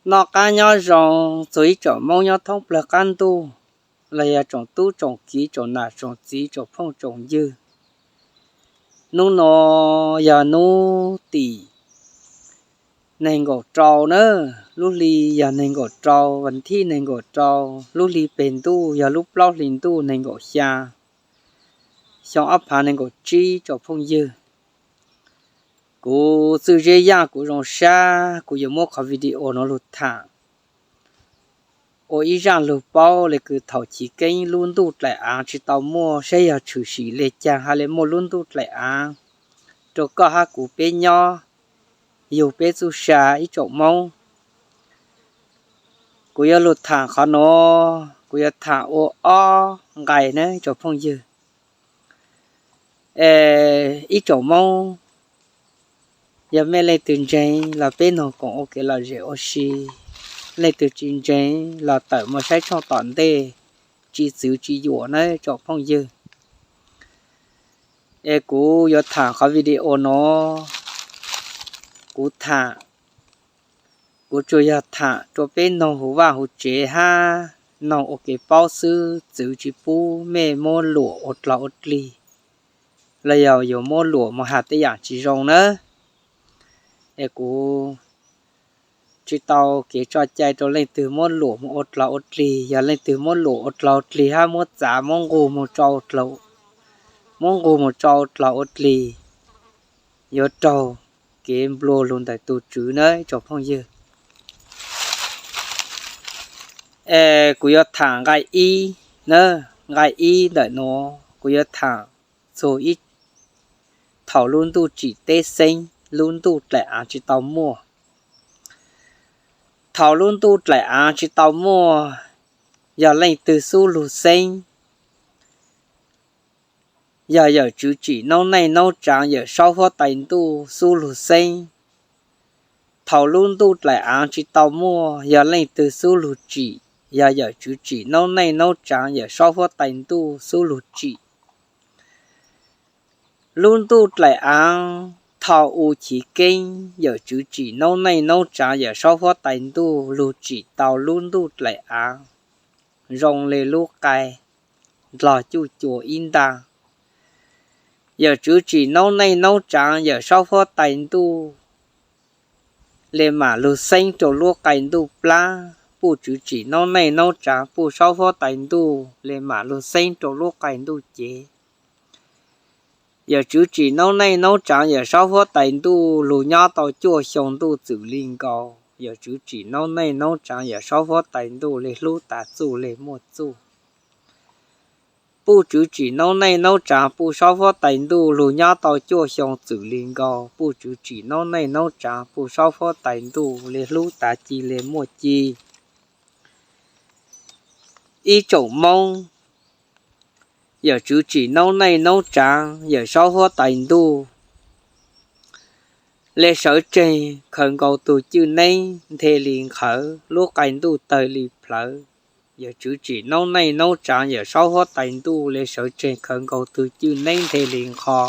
Noj qab nyob zoo txog ib tsoom Hmoob nyob thoob plawg qab ntuj, los yog tsoom tub tsoom kiv tsoom nam tsoom txiv tsoom phooj tsoom ywg. Hnub no yog hnub tim nees nkaum rau na, lub hli yog nees nkaum rau, vas thib nees nkaum rau, lub hli pes ntuj yog lub plaub hlis ntuj nees nkaum xya, xyoo ob phav nees nkaum tsib tsoom phooj ywg. Kuv Txwj Zeb Yaj kuv zoo sab kuv yuav muab qhov video no lug tham ua ib zaj lug paub le kws thaum chiv keeb lub ntuj dlaim aav tsis tau muaj saib yog tshwm sim le caag hab le muaj lub ntuj dlaim aav rua koj hab kuv peb nyob, yug peb txuj sa ib tsoom Hmoob. Kuv yuav lug tham qhov nuav, kuv yuav tham ua ob nqai na tsoom phooj ywg. Ib tsoom Hmoob, yog mej leej twg ntseeg los peb noog koom ua kev lom zem ua si, leej twg tsis ntseeg los tawm moog saib tshooj tom ntej, tsis txwv tsis yuam na tsoom phooj ywg. Es kuv yuav tham qhov video no, kuv tham, kuv tsuas yog tham rua peb noog huv vaj huv tsev hab noog ua kev paub xwb, txwv tsis pub mej muab luam ua dlog ua dlig, los yog yuav muab luam moog has tej yaam tsis zoo na. Es kuv tsis tau kev tso cai rua leej twg muab luam moog ua dlog ua dlig, yog leej twg muab luam ua dlog ua dlig hab muab txav muab nqug moog tso, muab nqug moog tso ua dlog ua dlig, yuav raug kev nplua lug ntawm tug tswv na tsoom phooj ywg. Es kuv yuav tham nqai ib na, nqai ib ntawm nuav kuv yuav tham txug ib thaum lub ntuj tsim teb xeeb, lub ntuj dlaim aav tsis tau muaj. Thaum lub ntuj dlaim aav tsis tau muaj, yog leej twg xub lug xeeb, yog yawm tswv tsim noob neej noob tsaav yawm saub huab tais ntuj xub lug xeeb. Thaum lub ntuj dlaim aav tsis tau muaj, yog leej twg xub lug tsim, yog yawm tswv tsim noob neej noob tsaav yawm saub huab tais ntuj xub lug tsim. Lub ntuj dlaim aav thaum u chiv keeb yawm tswv tsim noob neej noob tsaav yawm saub huab tais ntuj lug tsim tau lub ntuj dlaim aav zoo le lub qai ndlog cuj cua ib nta. Yawm tswv tsim noob neej noob tsaav yawm saub huab tais ntuj le maam lug xeeb rua lub qai ntuj plab, puj tswv tsim noob neej noob tsaav puj saub huab tais ntuj le maam lug xeeb rua lub qai ntuj cev. Yawm tswv tsim noob neej noob tsaav yawm saub huab tais ntuj lug nyob tau cuaj xyoo ntuj txwm li nkaus, yawm tswv tsim noob neej noob tsaav yawm saub huab tais ntuj le hlub tav txuj le muaj txuj. Puj tswv tsim noob neej noob tsaav puj saub huab tais ntuj lug nyob tau cuaj xyoo txwm li nkaus, puj tswv tsim noob neej noob tsaav puj saub huab tais ntuj le hlub tav ci le muaj ci. Ib tsoom Moob, yawm tswv tsim noob neej noob tsaav yawm saub huab tais ntuj le sawv tseeg khaws nkaus tug cwj neeb nthe li nqhawv, lub qai ntuj tawg li plhawv. Yawm tswv tsim noob neej noob tsaav yawm saub huab tais ntuj le sawv tseeg khaws nkaus tug cwj neeb nthe li nqho,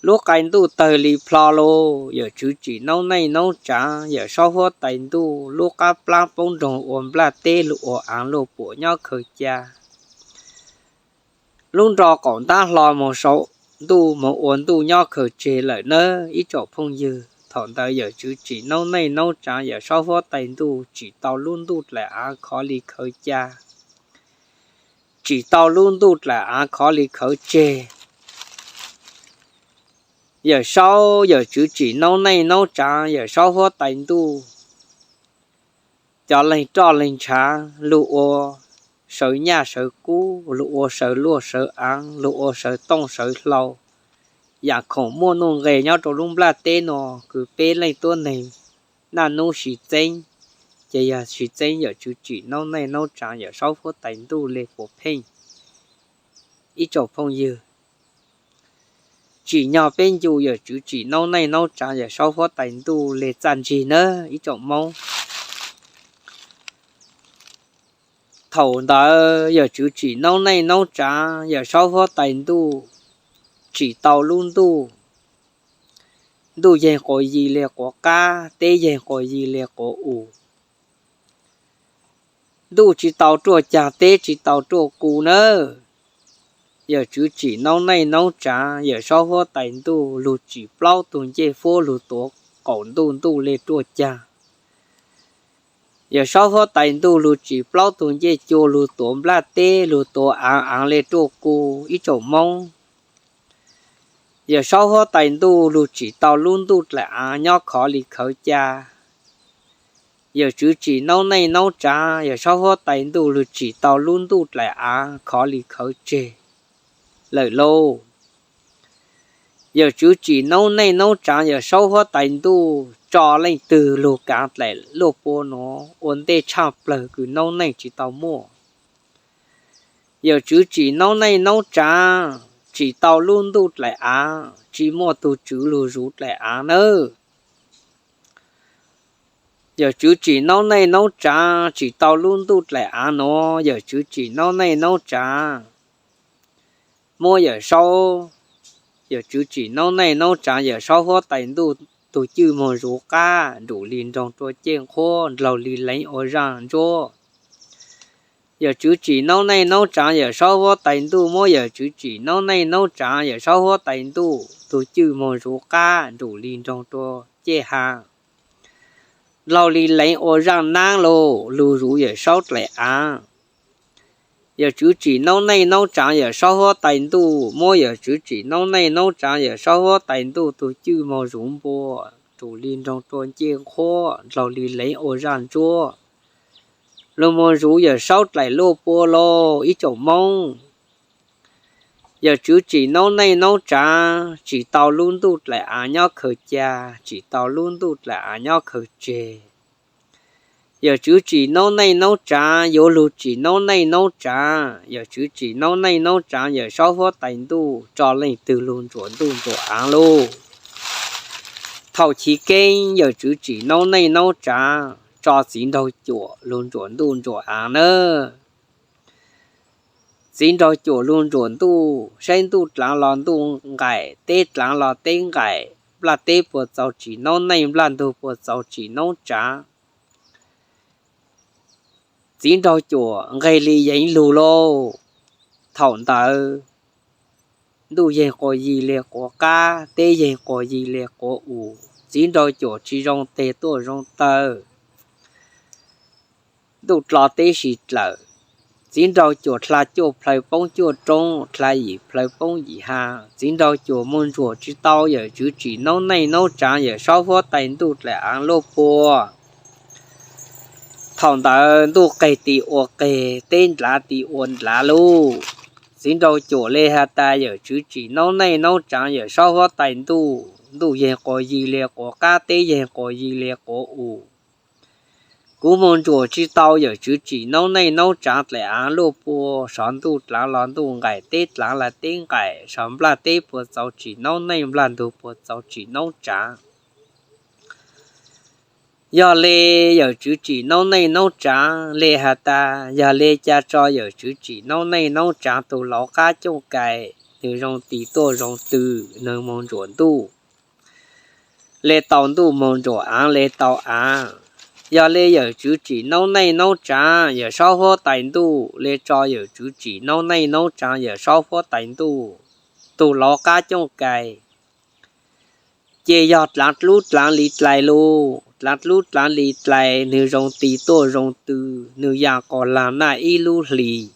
lub qai ntuj tawg li plho lauj. Yawm tswv tsim noob neej noob tsaav yawm saub huab tais ntuj, lub qab plab poob nroog ua nplaj teb lug ua aav luaj puam nyob khaws ca. Lub nro qaum ntab hlo moog saum ntuj moog ua ntuj nyob khaws tseg lawm nawb ib tsoom phooj ywg. Thaum ntawd yawm tswv tsim noob neej noob tsaav yawm saub huab tais ntuj tsim tau lub ntuj dlaim aav khov li khawv ca, tsim tau lub ntuj dlaim aav khov li khawv tseg. Yawm saub, yawm tswv tsim noob neej noob tsaav yawm saub huab tais ntuj, cov leeg roj leeg ntshav lug ua sawv nyaj sawv kub, lug ua sawv luaj sawv aav, lug ua sawv tooj sawv hlau. Yaam khoom muaj nuj nqes nyob rau lub nplaj teb nuav kws peb leej tuab neeg naj nub siv txeeb, ces yog siv txeeb yawm tswv tsim noob neej noob tsaav yawm saub huab tais ntuj le puas pheej ib tsoom phooj ywg. Tsim nyog peb ncu yawm tswv tsim noob neej noob tsaav yawm saub huab tais ntuj le txaj ntsig nawb ib tsoom Moob. Thaum ntawd yawm tswv tsim noob neej noob tsaav yawm saub huab tais ntuj tsim tau lub ntuj Ntuj yeeg quas yig li quav qab, teb yeeg quas yig li quav u. Ntuj tsis tau ruaj cag, teb tsis tau ruaj ku nawb. Yawm tswv tsim noob neej noob tsaav, Yawm Saub huab tais ntuj lug tsim plaub tug ncej huab lug tuav qaum ntuj, ntuj le ruaj cag. Yawm Saub huab tais ntuj lug tsim plaub tug ncej cua lug tuav nplaj teb, lug tuav aav, aav le ruaj ku ib tsoom Moob. Yawm Saub huab tais ntuj lug tsim tau lub ntuj dlaim aav nyob khov li khawv ca. Yawm tswv tsim noob neej noob tsaav, Yawm Saub huab tais ntuj lug tsim tau lub ntuj dlaim aav khov li khawv tseg lawm lauj. Yawm tswv tsim noob neej noob tsaav, Yawm Saub huab tais ntuj tso leej twg lug kaav dlaim luaj pua nuav ua ntej tshaj plawg kws noob neej tsis tau muaj. Yawm tswv tsim noob neej noob tsaav, tsim tau lub ntuj dlaim aav tsis muaj tug tswv lug zuv dlaim aav nawb. Yawm tswv tsim noob neej noob tsaav, tsim tau lub ntuj dlaim aav nuav, Yawm tswv tsim noob neej noob tsaav, muab Yawm Saub, Yawm tswv tsim noob neej noob tsaav, Yawm Saub huab tais ntuj tug cwj moog zuv qab, nrum li nroog rua cej nqhuab, ndlaug li leev ua zaaj ntsuab. Yawm tswv tsim noob neej noob tsaav, Yawm Saub huab tais ntuj muab Yawm tswv tsim noob neej noob tsaav, Yawm Saub huab tais ntuj tug cwj moog zuv qab, nrum li nroog rua cej ha, ndlaug li leev ua zaaj naab lauj, lug zuv Yawm Saub dlaim aav. Yawm tswv tsim noob neej noob tsaav, Yawm Saub huab tais ntuj muab Yawm tswv tsim noob neej noob tsaav, Yawm Saub huab tais ntuj tug cwj moog zuv npua, nrum li nroog rua ncej nqhuab, ndlaug li leev ua zaaj ntsuab, lug moog zuv Yawm Saub dlaim luaj pua lauj ib tsoom Moob. Yawm tswv tsim noob neej noob tsaav, tsim tau lub ntuj dlaim aav nyob khawv ca, tsim tau lub ntuj dlaim aav nyob khawv tseg. Yawm tswv tsim noob neej noob tsaav, yuav lug tsim noob neej noob tsaav, Yawm tswv tsim noob neej noob tsaav, Yawm Saub huab tais ntuj tso leej twg lug ntsuam ntuj ntsuam aav lauj. Thaum chiv keeb Yawm tswv tsim noob neej noob tsaav, tso txiv nraug cuam lug ntsuam ntuj ntsuam aav nawb. Txiv nraug cuam lug ntsuam ntuj, saib ntuj dlaav los ntuj nqaim, teb dlaav los teb nqaim, nplaj teb puas txaus tsim noob neej, nplaj ntug puas txaus tsim noob tsaav. Txiv nraug cuam nqeg li yeev lug lauj. Thaum ntawd ntuj yeeg quas yig li quav qab, teb yeeg quas yig li quav u, txiv nraug cuam tsis zoo teg tuaj zoo taw, ntuj dlo teb si dlawm. Txiv nraug cuam dlha cuaj plhaw poob cuaj roob, dlha yim plhaw poob yim ha. Txiv nraug cuam moog ntsuam tsis tau Yawm tswv tsim noob neej noob tsaav, Yawm Saub huab tais ntuj dlaim aav luaj pua. Thaum ntawd ntuj qeg ti ua qeg, teb ndlaav ti ua ndlaav lauj. Txiv nraug cuam le has tas Yawm tswv tsim noob neej noob tsaav, Yawm Saub huab tais ntuj, ntuj yeeg quas yig li quav qab, teb yeeg quas yig li quav u. Kuv moog ntsuam tsis tau Yawm tswv tsim noob neej noob tsaav dlaim aav luaj pua, sov ntuj dlaav los ntuj nqaim, teb dlaav los teb nqaim, sov nplaj teb puas txaus tsim noob neej, nplaj ntug puas txaus tsim noob tsaav. Yog le Yawm tswv tsim noob neej noob tsaav, le has tas yog le ca tso Yawm tswv tsim noob neej noob tsaav tug lauv qab cooj kais, nwg zoo tis tuaj zoo tw, nwg moog ntsuam ntuj, le tau ntuj moog ntsuam aav, le tau aav. Yog le Yawm tswv tsim noob neej noob tsaav, Yawm Saub huab tais ntuj, le tso Yawm tswv tsim noob neej noob tsaav, Yawm Saub huab tais ntuj, tug lauv qab cooj kais, ces yog dlaav dlub dlaav li dlais lauj. Dlaav dlub dlaav li dlais, nwg zoo tis tuaj zoo tw, nwg yaa qos laag naj ib lub hlis.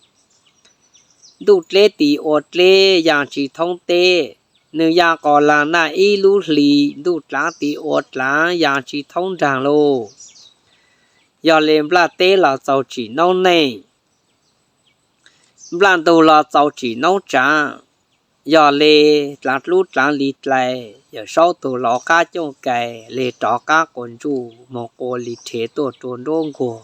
Ntuj dleb tis ua dleb, yaa tsis thoob teb, nwg yaa qos laag naj ib lub hlis. Ntuj dlaav tis ua dlaav, yaa tsis thoob nraag lauj. Yog le nplaj teb los txaus tsim noob neej, nplaj ntug los txaus tsim noob tsaav. Yog le dlaav dlub dlaav li dlais, Yawm Saub tug lauv qab cooj kais, le rov qab quas ntsuj moog qua li rhev tuaj rua nruab nkuag.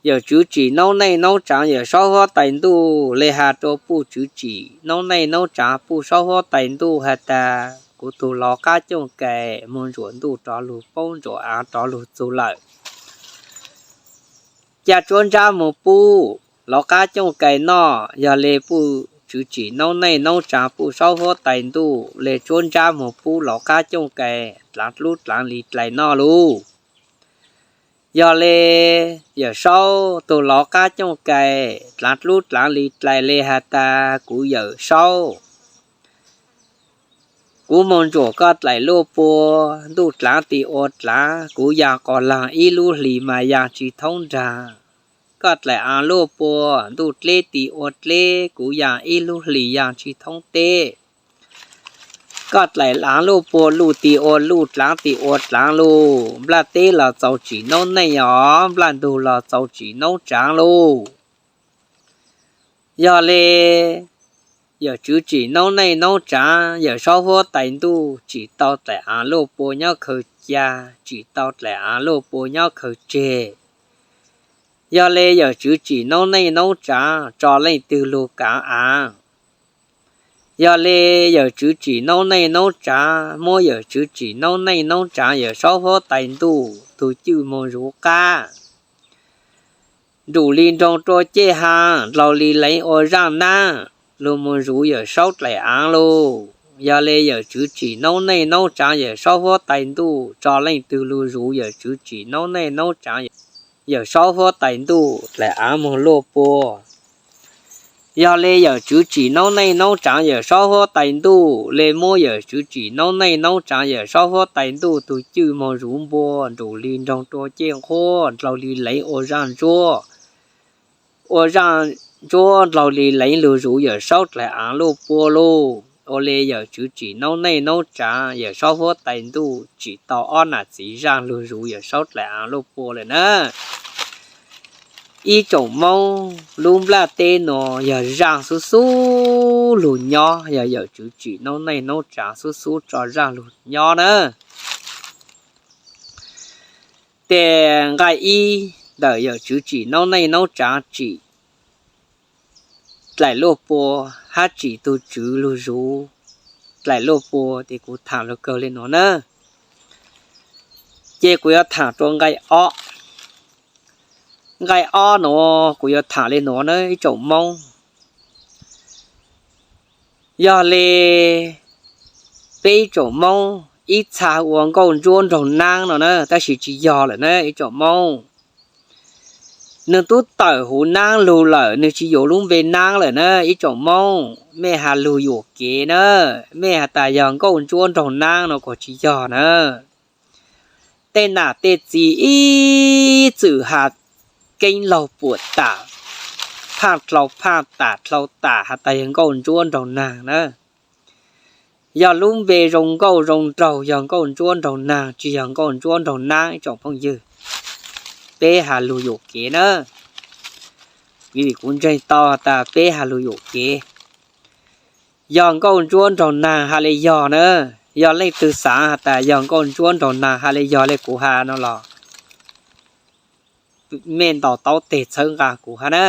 Yawm tswv tsim noob neej noob tsaav, Yawm Saub huab tais ntuj, le has rua puj tswv tsim noob neej noob tsaav, puj Saub huab tais ntuj has tas kuv tug lauv qab cooj kais moog ntsuam ntuj rov lug poob, ntsuam aav rov lug txug lawm. Ca tsuab ntsab moog pub lauv qab cooj kais noj. Yog le puj Tswv Tsim noob neej noob tsaav pub saub huab tais ntuj le tsuab ntsab moog pub lov qaab cooj kais dlaav dlub dlaav li dlais noj lauj. Yog le Yawm Saub tug lov qaab cooj kais dlaav dlub dlaav li dlais le has tas, kuv Yawm Saub, kuv moog ntsuam koj dlaim luaj pua, ntuj dlaav tis ua dlaav, kuv yaam qos laag ib lub hlis mas yaam tsi thoob nraag. Koj dlaim aav luaj pua, ntuj dleb tis ua dleb, kuv yaam ib lub hlis yaam tsi thoob teb. Koj dlaim aav luaj pua, luj tis ua luj, dlaav tis ua dlaav lauj, nplaj teb los txaus tsim noob neej os, nplaj ntug los txaus tsim noob tsaav lauj. Yog le Yawm Tswv Tsim noob neej noob tsaav, Yawm Saub huab tais ntuj tsim tau dlaim aav luaj pua nyob khaws ca, tsim tau dlaim aav luaj pua nyob khaws tseg. Yog le Yawm Tswv Tsim noob neej noob tsaav, tso leej twg lug kaav aav. Yog le Yawm Tswv Tsim noob neej noob tsaav, muab Yawm Tswv Tsim noob neej noob tsaav Yawm Saub huab tais ntuj tug cwj moog zuv qaab, nrug li nroog rua caj haav, dlaug li leev ua zaaj naab, lug moog zuv Yawm Saub dlaim aav lauj. Yog le Yawm Tswv Tsim noob neej noob tsaav Yawm Saub huab tais ntuj, tso leej twg lug zuv Yawm Tswv Tsim noob neej noob tsaav Yawm Saub huab tais ntuj dlaim aav moog luaj pua. Yog le Yawm Tswv Tsim noob neej noob tsaav Yawm Saub huab tais ntuj, le muab Yawm Tswv Tsim noob neej noob tsaav Yawm Saub huab tais ntuj tug cwj moog zuv npua, nrug li nroog rua caj nquab, dlaug li leev ua zaaj ntsuab, ua zaaj ntsuab dlaug li leev lug zuv Yawm Saub dlaim aav luaj pua lauj. Ua le Yawm Tswv Tsim noob neej noob tsaav Yawm Saub huab tais ntuj tsim tau ob nam txiv zaaj lug zuv Yawm Saub dlaim aav luaj pua lawm na. Ib tsoom Moob, lub nplaj teb nuav yog zaaj xub xub lug nyob, yog Yawm Tswv Tsim noob neej noob tsaav xub xub tso zaaj lug nyob na. Tes nqai ib ntawm Yawm Tswv Tsim noob neej noob tsaav tsim dlaim luaj pua, hab tsim tug tswv lug zuv dlaim luaj pua, tes kuv thaam lug kawg le nuav na. Ces kuv yuav thaam rua nqai ob. Nqai ob nuav kuv yuav thaam le nuav na ib tsoom Moob. Yog le peb ib tsoom Moob ib txha ua nkauj ntsuab nraug naab no na, tab sis tsis yog lawm na ib tsoom Moob. Nwg tub tawm huv naab lug lawm, nwg tsis yuav lub npe naab lawm na ib tsoom Moob. Mej has lug yuam kev na, mej has tas yog nkauj ntsuab nraug naab no kuj tsis yog na. Tej nam tej txiv ib txwm has keeb laug puam tam, phaaj dlhau phaaj tam dlhau tam has tas yog nkauj ntsuab nraug naag na. Yog lub npe zoo nkauj zoo nraug yog nkauj ntsuab nraug naag, tsis yog nkauj ntsuab nraug naab ib tsoom phooj ywg. Peb has lug yuam kev na. Vim kuv ntseeg tau has tas peb has lug yuam kev. Yog nkauj ntsuab nraug naag has le yog na. Yog leej twg xaav has tas yog nkauj ntsuab nraug naag has le yog le kuv has no los mej ntaus taub teg txhawb nqaa kuv hab na.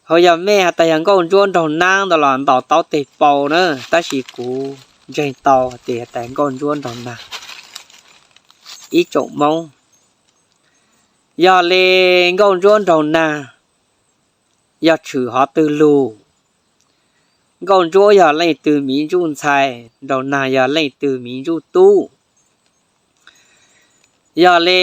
Ho yog mej has tas yog nkauj ntsuab nraug naab ntawd los ntaus taub teg pau na, tab sis kuv ntseeg tau tias has tas nkauj ntsuab nraug naag. Ib tsoom Moob, yog le nkauj ntsuab nraug naag yog tshwm hov twg lug? Nkauj ntsuab yog leej twg miv ntsuj ntxhais, nraug naag yog leej twg miv ntsuj tub? Yog le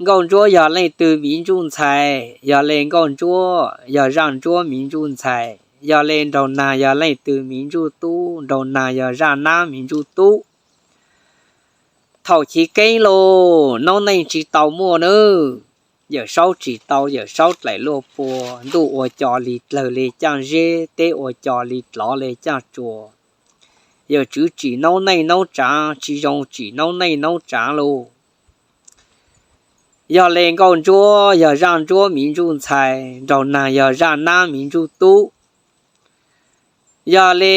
nkauj ntsuab yog leej twg miv ntsuj ntxhais? Yog le nkauj ntsuab yog zaaj ntsuab miv ntsuj ntxhais? Yog le nraug naag yog leej twg miv ntsuj tub? Nraug naag yog zaaj naab miv ntsuj tub? Thaum chiv keeb los noob neej tsis tau muaj nawb. Yawm Saub tsim tau, Yawm Saub dlaim luaj pua, ntuj ua co li dlawg le caaj zeb, teb ua co li dlov le caaj tsuas. Yawm Tswv tsim noob neej noob tsaav tsis zoo tsim noob neej noob tsaav lauj. Yog le nkauj ntsuab yog zaaj ntsuab miv ntsuj ntxhais, nraug naag yog zaaj naab miv ntsuj tub. Yog le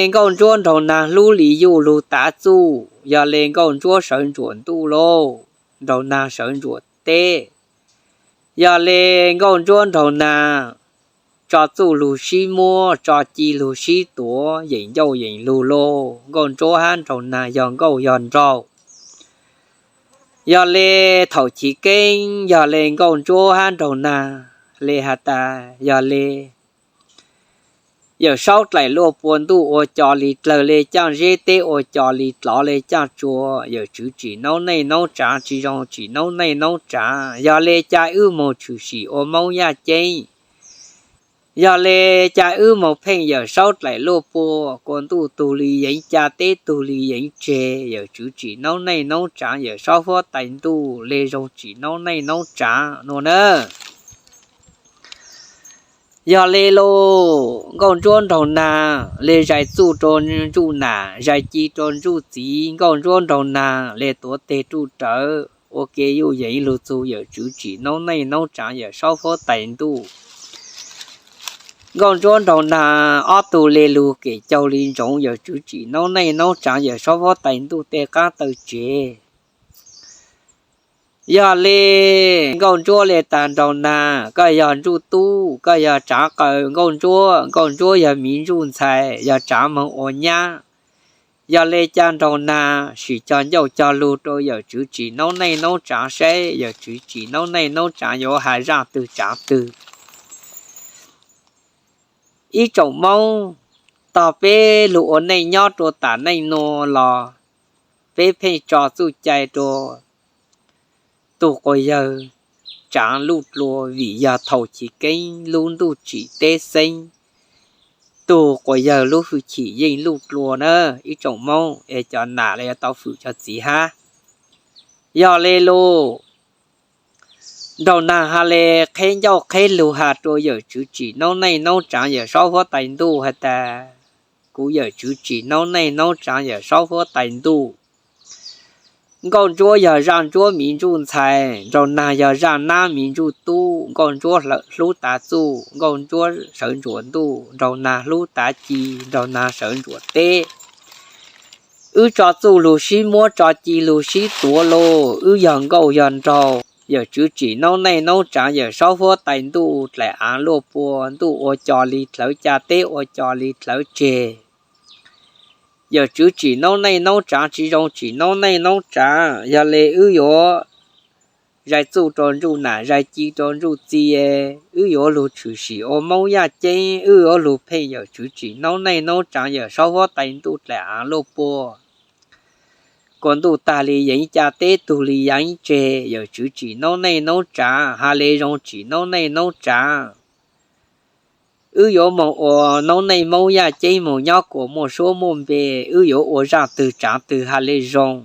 nkauj ntsuab nraug naag hlub li yuj lug tav txuj, yog le nkauj ntsuab sawv ntsuam ntuj lauj, nraug naag sawv ntsuam teb. Yog le nkauj ntsuab nraug naag tso txuj lug sib muab, tso ci lug sib tuav, yeem ncauj yeem lug lauj, nkauj ntsuab hab nraug naag yog nkauj yog nraug. Yog le thaum chiv keeb yog le nkauj ntsuab hab nraug naag le has tas yog le Yawm Saub dlaim luaj pua ntuj ua co li dlawg le caaj zeb, teb ua co li tlov le caaj tsua. Yawm Tswv tsim noob neej noob tsaav tsi zoo tsim noob neej noob tsaav, yog le ca wb moog tshwm sim ua Moob yaj ceeb. Yog le ca wb moog pheej Yawm Saub dlaim luaj pua, kua ntuj tug li yeev ca, teb tug li yeev tseg. Yawm Tswv tsim noob neej noob tsaav, Yawm Saub huab tais ntuj le zoo tsim noob neej noob tsaav nuav na. Yog le lug, Nkauj Ntsuab nraug naag le zais txuj rua ntsuj nam, zais ci rua ntsuj txiv. Nkauj Ntsuab nraug naag le tuav teg ruj rawv ua ke yuj yeev lug txug Yawm Tswv tsim noob neej noob tsaav, Yawm Saub huab tais ntuj. Nkauj Ntsuab nraug naag ob tug le lug kem caug li ntsoov Yawm Tswv tsim noob neej noob tsaav, Yawm Saub huab tais ntuj tej qaab taw tsev. Yog le Nkauj Ntsuab le tas nraug naag, koj yog ntsuj tub, koj yog tsaav qaws Nkauj Ntsuab, Nkauj Ntsuab yog miv ntsuj ntxhais, yog tsaav moog ua nyab. Yog le ca nraug naag sim cog ncauj cog lug rua Yawm Tswv tsim noob neej noob tsaav saib, Yawm Tswv tsim noob neej noob tsaav yuav has zaaj twg tsaav twg. Ib tsoom Moob, tog peb lug ua neej nyob rua taam neej nuav los, peb pheej tso txuj cai rua tug quas yawg tsaav luj dlua, vim yog thaus chiv keeb lub ntuj tsim teb xeeb, tug quas yawg lub hwj chim yeej luj dlua na. Ib tsoom Moob es cov nam le yuav tau fwm cov txiv hab. Yog le lug, nraug naag has le qheb ncauj qheb lug has rua Yawm Tswv tsim noob neej noob tsaav, Yawm Saub huab tais ntuj has tas, kuv Yawm Tswv tsim noob neej noob tsaav, Yawm Saub huab tais ntuj. Nkauj Ntsuab yog zaaj ntsuab miv ntsuj ntxhais, nraug naag yog zaaj nab miv ntsuj tub. Nkauj Ntsuab hlub tav txuj, Nkauj Ntsuab sawv ntsuam ntuj, nraug naag hlub tav ci, nraug naag sawv ntsuam teb. Wb tso txuj lug sib muab, tso ci lug sib tuav lauj, wb yog nkauj yog nraug. Yawm Tswv tsim noob neej noob tsaav, Yawm Saub huab tais ntuj dlaim aav luaj pua, ntuj ua co li dlawv ca, teb ua co li dlawv tseg. Yawm Tswv tsim noob neej noob tsaav tsi zoo tsim noob neej noob tsaav, yog le wb yuav zais txuj rua ntsuj nam, zais ci rua ntsuj txiv, wb yuav lug tshwm sim ua Moob yaj ceeb, wb yuav lug pheej Yawm Tswv tsim noob neej noob tsaav, Yawm Saub huab tais ntuj dlaim aav luaj pua. Kua ntuj tag li yeev ca, teb tug li yeev tseg, Yawm Tswv tsim noob neej noob tsaav, has le zoo tsim noob neej noob tsaav. Wb yuav moog ua noob neej Moob yaj ceeb, moog nyob kuas muaj suab muaj npe, wb yuav ua zaaj twg tsaav twg has le zoo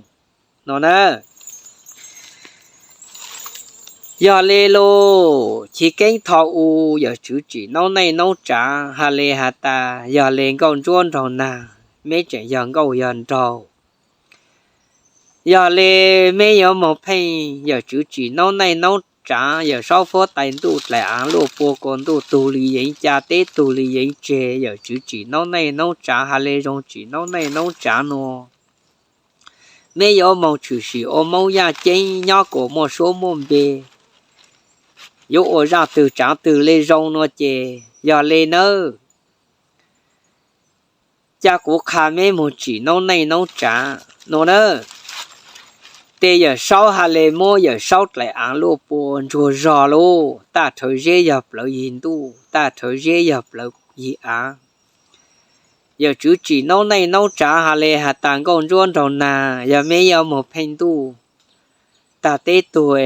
no na. Yog le lug, chiv keeb thaus u Yawm Tswv tsim noob neej noob tsaav has le has tas, yog le Nkauj Ntsuab nraug naag, meb tseem yog nkauj yog nraug. Yog le meb yuav moog pheej Yawm Tswv tsim noob neej noob tsaav, Yawm Saub huab tais ntuj dlaim aav luaj pua, kua ntuj tug li yeev ca, teb tug li yeev tseg, Yawm Tswv tsim noob neej noob tsaav, has le zoo tsim noob neej noob tsaav nuav, meb yuav moog tshwm sim ua Moob yaj ceeb nyob kuas muaj suab muaj npe, yuav ua zaaj twg tsaav twg le zoo nuav ces yog le nawb, ca kuv qha meb moog tsim noob neej noob tsaav nuav na. Ces Yawm Saub has le muab Yawm Saub dlaim aav luaj pua ntsuag zog lauj, taj rhawv zeb yog plawv yig ntuj, taj rhawv zeb yog plawv yig aav. Yawm Tswv tsim noob neej noob tsaav has le has tas, Nkauj Ntsuab nraug naag, yog meb yuav moog pheej ntuj tag teb tug,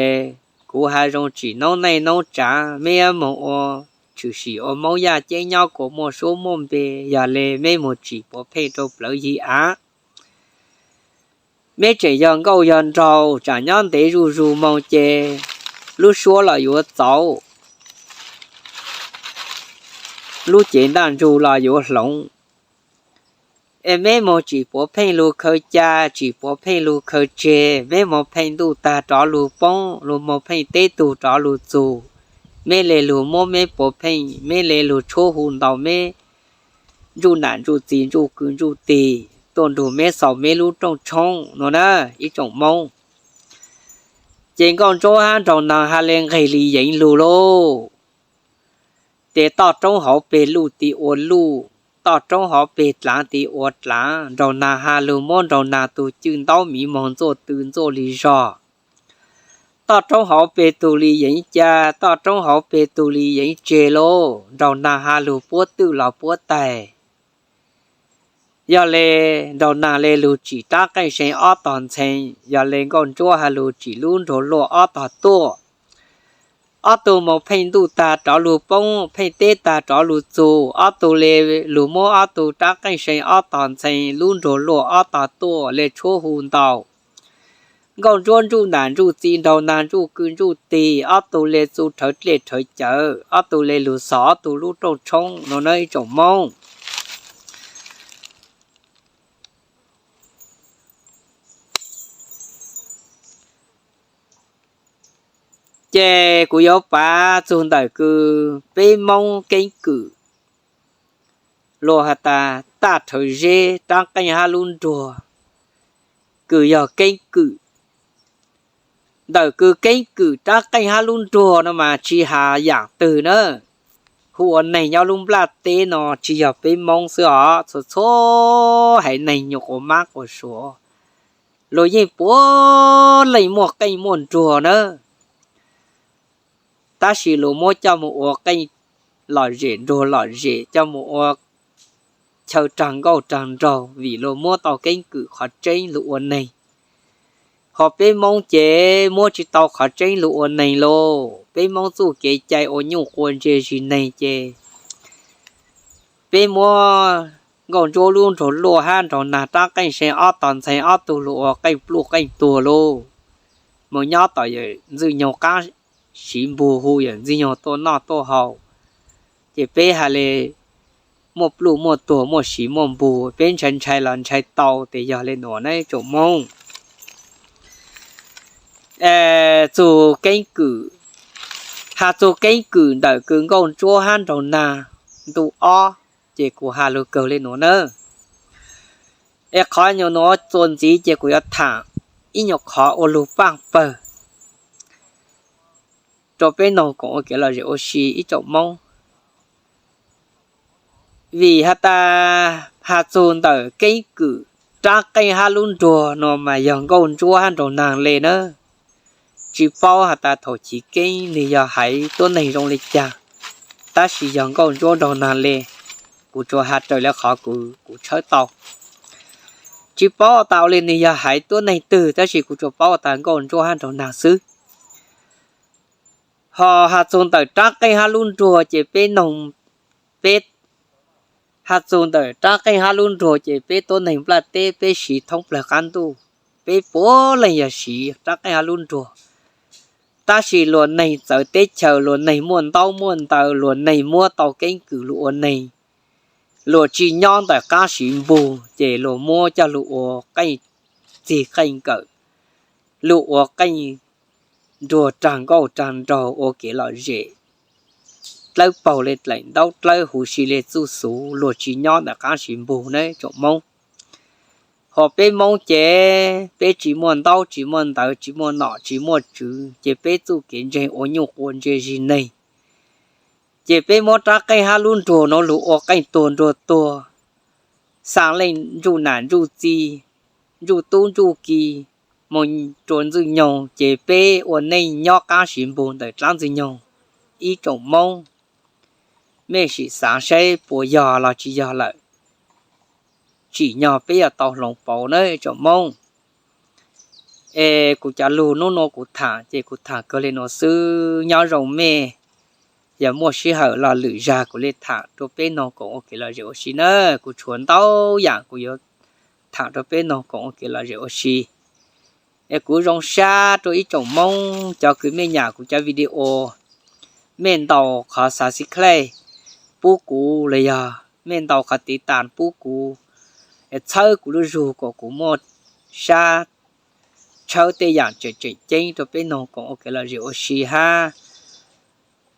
kuv has zoo tsim noob neej noob tsaav, meb yuav moog ua tshwm sim ua Moob yaj ceeb nyob kuas muaj suab muaj npe, yog le meb moog tsim puav pheej rua plawv yig aav. Meb tseem yog nkauj yog nraug, tsaam nyob ntev zuj zug moog ces lub suab los yuav txauv, lub cev ntaj ntsug los yuav hloov. Es meb moog tsim puav pheej lug khaws ca, tsim puav pheej lug khaws tseg, meb moog pheej ntuj tag rov lug poob, lug moog pheej teb tug rov lug txug, meb le lug muab meb puav pheej, meb le lug tshuab hu ntaus meb ntsuj nam ntsuj txiv ntsuj kwv ntsuj tij tuaj nrug meb xaus meb lub rooj tshoob nuav na, ib tsoom Moob. Ces Nkauj Ntsuab hab nraug naag has le nqeg li yeev lug lauj. Ces toj roob hauv peg luj tiv ua luj, toj roob hauv peg dlaav tiv ua dlaav, nraug naag has lug muab nraug naag tug cwj ntaub miv moog ntxuaj tw ntxuaj li zog. Toj roob hauv pes tus li yeev ca, toj roob hauv pes tus li yeev tseg lauj, nraug nag ha lug puab twj los puab taig. Yog le nraug nag le lug tsim rab qeej see ob tog ntxhee, yog le nkauj ntsuab ha lug tsim lub nruas luaj ob tog tuaj. Ob tug moog pheej ntuj tag rov lug poob, pheej teb tag rov lug txug, ob tug le lug muab ob tug rab qeej see ob tog ntxhee, lub nruas luaj ob tog tuaj le tshuab hu ntau. Nkauj ntsuab ntsuj nam ntsuj txiv, nraug nag ntsuj kwj ntsuj tig, ob tug le txu rhawv dlej rhawv cawv, ob tug le lug xog ob tug lub rooj tshoob no nawb ib tsoom Moob. Ces kuv yuav pav txug ntawm kws peb Moob keeb kwm, luag has tas taj rhawv zeb rab qeej hab lub nruag, kws yog keeb kwm. Ntawm kws keeb kwm rab qeej hab lub nruag no mas tsis has yaam twg na, hu ua neeg nyob lub nplaj teb no tsis yog peb Moob xwb os, txhua txhua haiv neeg nyuam quas mab quas suav, luag yeej puav leej muaj qeej muaj nruag na. Tab sis luag muab coj mus ua qeej lom zem nruag lom zem, coj mus ua chaw raag nkauj raag nraug vim luag muab tau keeb kwm qhov tseeb lug ua neeg. Ho peb Moob ces muab tsis tau qhov tseeb lug ua neeg lauj. Peb Moob txuj kev cai ua nyuj quas ntseg zis neeg ces peb muab nkauj ntsuab lub nruag luaj hab nraug nag rab qeej see ob tog ntxhee ob tug lug ua qeej pluj qeej tuag lauj. Moog nyob tom yawm Ntxwg Nyoog qaab siv npug hu yawm Ntxwg Nyoog tuaj noj tuaj haus, ces peb has le muaj pluj muaj tuag muaj siv muaj npug, peb ntshai ntshai los ntshai tau tes yog le nuav na tsoom Moob. Txug keeb kwm, has txug keeb kwm ntawm kws nkauj ntsuab hab nraug nag ntu ob, ces kuv has lug kawg le nuav na. Es qhov nyuas nuav txuas ntxiv ces kuv yuav thaam ib nyuas qhov ua lug paaj pawg rua peb noog koom ua kev lom zem ua si ib tsoom Moob. Vim has tas has txug ntawm keeb kwm rab qeej hab lub nruag no mas yog nkauj ntsuab hab nraug nag le na. Tsis paub has tas thaum chiv keeb nwg yog haiv tuab neeg zoo le caag, tab sis yog nkauj ntsuab nraug nag le. Kuv tsuas has raws le qhov kuv tshawb tau. Tsis paub tas ua le nwg yog haiv tuab neeg twg, tab sis kuv tsuas paub tas nkauj ntsuab hab nraug nag xwb. Ho has txug ntawm rab qeej hab lub nruag ces peb noog, peb, has txug ntawm rab qeej hab lub nruag ces peb tuab neeg nplaj teb peb siv thoob plawg qaab ntuj, peb puav leej yog siv rab qeej hab lub nruag. Tab sis luag neeg txawv teb chaws, luag neeg muaj ntaub muaj ntawv, luag neeg muab tau keeb kwm lug ua neeg, luag tsis nyob ntawm qaab siv npug ces luag muab coj lug ua qeej txig qeej nkawm, lug ua qeej nruag raag nkauj raag nraug ua kev lom zem, dlawb paug le dlaim ntaub, dlawb huv si le txuj xuv, luag tsis nyob ntawm qaab siv npug na tsoom Moob. Ho peb Moob ces peb tsis muaj ntaub tsis muaj ntawv, tsis muaj nom tsis muaj tswv, ces peb txuj kev ntseeg ua nyuj quas ntseg zis neeg. Ces peb muab rab qeej hab lub nruag nuav lug ua qeej tuag nruag tuag, xaa leej ntsuj nam ntsuj txi, ntsuj tub ntsuj ki, moog rua Ntxwg Nyoog, ces peb ua neej nyob qaab siv npug ntawm dlaab Ntxwg Nyoog ib tsoom Moob. Mej sim xaav saib puas yog los tsis yog lawm. Tsim nyog peb yuav tau hloov pauv na tsoom Moob. Es kuv cov lug nub nua kuv thaam ces kuv thaam kawg le nuav xwb, nyob zoo mej. Yog muaj sij hawm los lwm zag kuv le thaam rua peb noog koom ua kev lom zem ua si na. Kuv tshuav ntau yaam kuv yuav thaam rua peb noog koom ua kev lom zem ua si. Es kuv zoo sab rua ib tsoom Moob cov kws mej nyam kuv cov video, mej ntaus qhov subscribe pub kuv los yog mej ntaus qhov tiv tas pub kuv, es txhawb kuv lub zug kom kuv muaj sab tshawb tej yaam tseem tseem ceeb rua peb noog koom ua kev lom zem ua si hab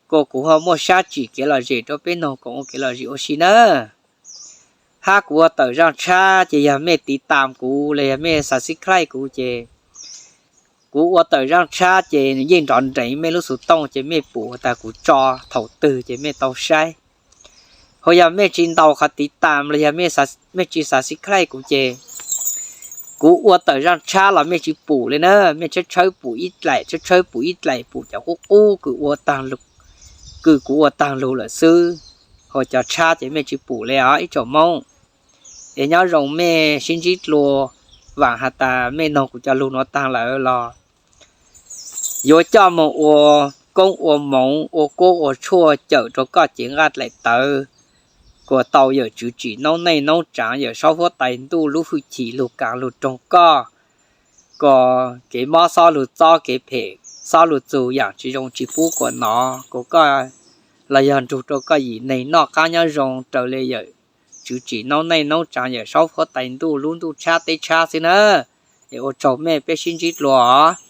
kom kuv ho muaj sab tsim kev lom zem rua peb noog koom ua kev lom zem ua si na. Hab kuv ua tawm zaaj tshab ces yog mej tiv tas kuv los yog mej subscribe kuv ces kuv ua tawm zaaj tshab ces yeej nrov nreev mej lub xuv tooj ces mej pum tas kuv tso thaum twg ces mej tau saib. Ho yog mej tsis ntaus qhov tiv tas los yog mej tsis subscribe kuv ces Kuv ua tawm zaj tshab los mej tsis pum li na, mej tshawb tshawb pum ib dlaim, tshawb tshawb pum ib dlaim, pum cov qub qub kws kuv ua taag lug lawm xwb, ho cov tshab ces mej tsis pum li os ib tsoom Moob. Es nyob zoo mej sib ntsib dlua, vaam has tas mej noog kuv cov lug nuav taag lawm los yuav coj moog ua koob ua moov, ua kuab ua tshuaj cawm rua koj cev nqaj dlaim tawv, kuas tau yawm tswv tsim noob neej noob tsaav, yawm saub huab tais ntuj lub hwj chim lug kaav lug roog koj, kuas kev mob xob lug txob, kev phem xob lug txug, yaam tsis zoo tsis pub kuas nov, kuas koj los yog nrug rua koj yim neeg noj qaab nyob zoo raws le yawm tswv tsim noob neej noob tsaav, yawm saub huab tais ntuj lub ntuj tshab teb tshab xwb na. Es ua tsaug mej, peb sib ntsib dlua os.